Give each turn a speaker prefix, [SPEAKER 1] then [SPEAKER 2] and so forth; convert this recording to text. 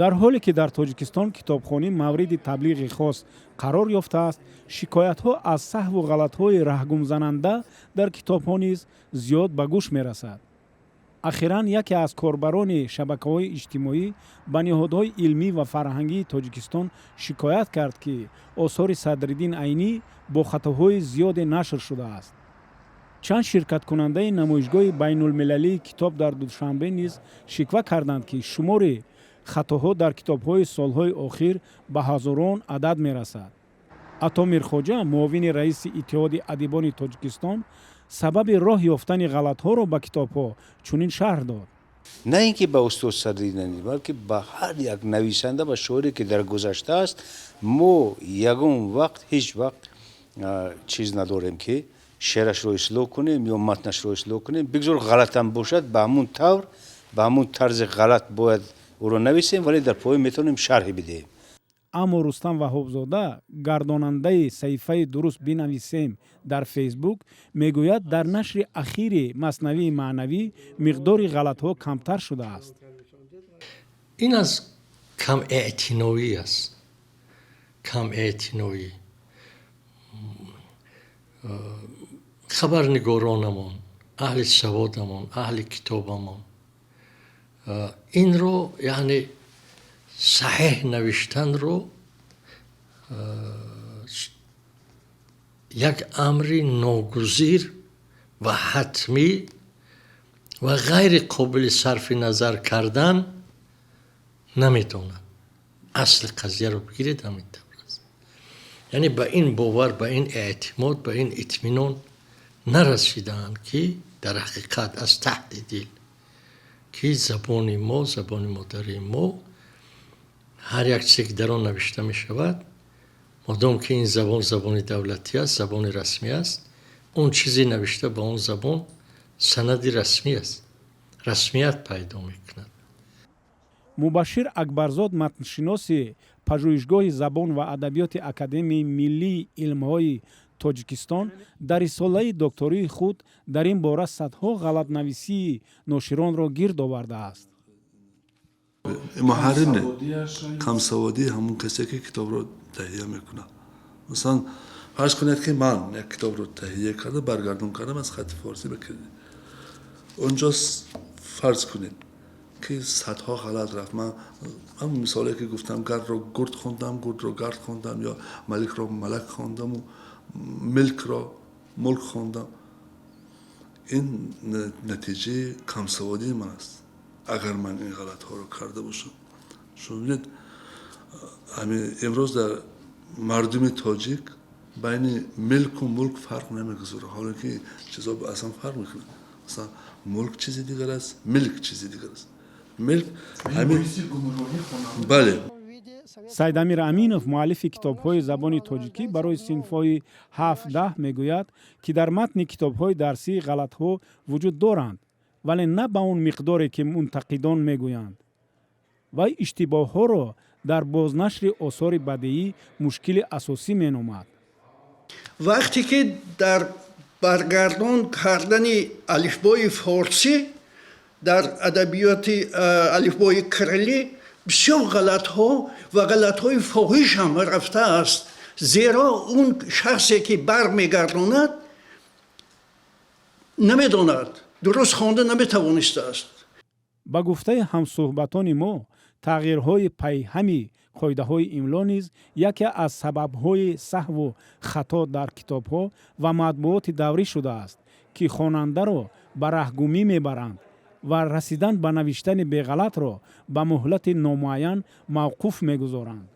[SPEAKER 1] Дар ҳоле ки дар Тоҷикистон китобхонӣ мавриди таблиғи хос қарор ёфтааст, шикоятҳо аз саҳву ғалатҳои раҳгумзананда дар китобҳо низ зиёд ба гӯш мерасад. Ахиран яке аз корбарони шабакаҳои иҷтимоӣ ба ниҳодҳои илмӣ ва фарҳангии Тоҷикистон шикоят кард, ки осори Садриддин Айнӣ бо хатоҳои зиёде нашр шудааст. Чанд ширкаткунандаи намоишгоҳи байнулмилалии китоб дар Душанбе низ шиква карданд, ки шумори хатоҳо дар китобҳои солҳои охир ба ҳазорон адад мерасад. Ато Мирхоҷа, муовини раиси Иттиҳоди адибони Тоҷикистон, сабаби роҳ ёфтани ғалатҳоро ба китобҳо чунин шарҳ дод:
[SPEAKER 2] На ин ки ба устод Садриддин, балки ба ҳар як нависанда ва шоире, ки дар гузашта аст. Мо ягон вақт, ҳеҷ вақт чиз надорем, ки шеърашро ислоҳ кунем ё матнашро ислоҳ кунем. Бигзор ғалатам бошад, ба ҳамун тавр, ба ҳамун тарзи ғалат бояд ӯро нависем, вале дар поён метавонем шарҳе бидиҳем.
[SPEAKER 1] Аммо Рустам Ваҳобзода, гардонандаи саҳифаи «Дуруст бинависем» дар Фейсбук, мегӯяд, дар нашри ахири Маснавии маънавӣ миқдори ғалатҳо камтар шудааст.
[SPEAKER 3] Ин аз камэътиноӣ аст, камэътиноӣ. Хабарнигоронамон, аҳли саводамон, аҳли китобамон инро, яъне саҳеҳ навиштанро як амри ногузир ва ҳатмӣ ва ғайри қобили сарфи назар кардан наметавонанд. Асли қазияро бигиред, ҳамин тавр аст. Яъне ба ин бовар, ба ин эътимод, ба ин итминон нарасидаанд, ки дар ҳақиқат аз таҳти дил, ки забони мо, забони модарии мо, ҳар як чизе, ки дар он навишта мешавад, модом ки ин забон забони давлатӣ аст, забони расмӣ аст, он чизе навишта ба он забон санади расмӣ аст, расмият пайдо мекунад.
[SPEAKER 1] Мубашшир Акбарзод, матншиноси Пажӯҳишгоҳи забон ва адабиёти Академияи миллии илмҳои Тоҷикистон, дар рисолаи доктории худ дар ин бора садҳо ғалатнависии ноширонро гирд овардааст.
[SPEAKER 4] Муҳаррир не, камсаводии ҳамон касе, ки китобро таҳия мекунад. Масалан, фарз кунед, ки ман як китобро таҳия карда, баргардон кардам аз хати форсӣ ба кирилӣ. Онҷо фарз кунед, ки садҳо ғалат рафт. Ман ҳамон мисоле, ки гуфтам, гардро гурд хондам, гурдро гард хондам ё маликро малак хондаму милкро мулк хондам. Ин натиҷаи камсаводии ман аст, агар ман ин ғалатҳоро карда бошам. Шумо бинед, ҳамин имрӯз дар мардуми тоҷик байни милку мулк фарқ намегузорад, ҳоле ки чизо аслан фарқ мекунад. Масалан, мулк чизи дигар аст, милк чизи дигар аст. Милк ҳамин, бале.
[SPEAKER 1] Сайдамир Аминов, муаллифи китобҳои забони тоҷикӣ барои синфҳои 7-10, мегӯяд, ки дар матни китобҳои дарсӣ ғалатҳо вуҷуд доранд, вале на ба он миқдоре, ки мунтақидон мегӯянд. Вай иштибоҳҳоро дар бознашри осори бадеӣ мушкили асосӣ меномад.
[SPEAKER 5] Вақте ки дар баргардон кардани алифбои форсӣ дар адабиёти алифбои кирилӣ бисёр ғалатҳо ва ғалатҳои фоҳиш ҳам рафтааст, зеро он шахсе, ки бармегардонад, намедонад, дуруст хонда наметавонистааст.
[SPEAKER 1] Ба гуфтаи ҳамсӯҳбатони мо, тағйирҳои пайҳами қоидаҳои имло низ яке аз сабабҳои саҳву хато дар китобҳо ва матбуоти даврӣ шудааст, ки хонандаро ба раҳгумӣ мебаранд ва расидан ба навиштани беғалатро ба муҳлати номуайян мавқуф мегузоранд.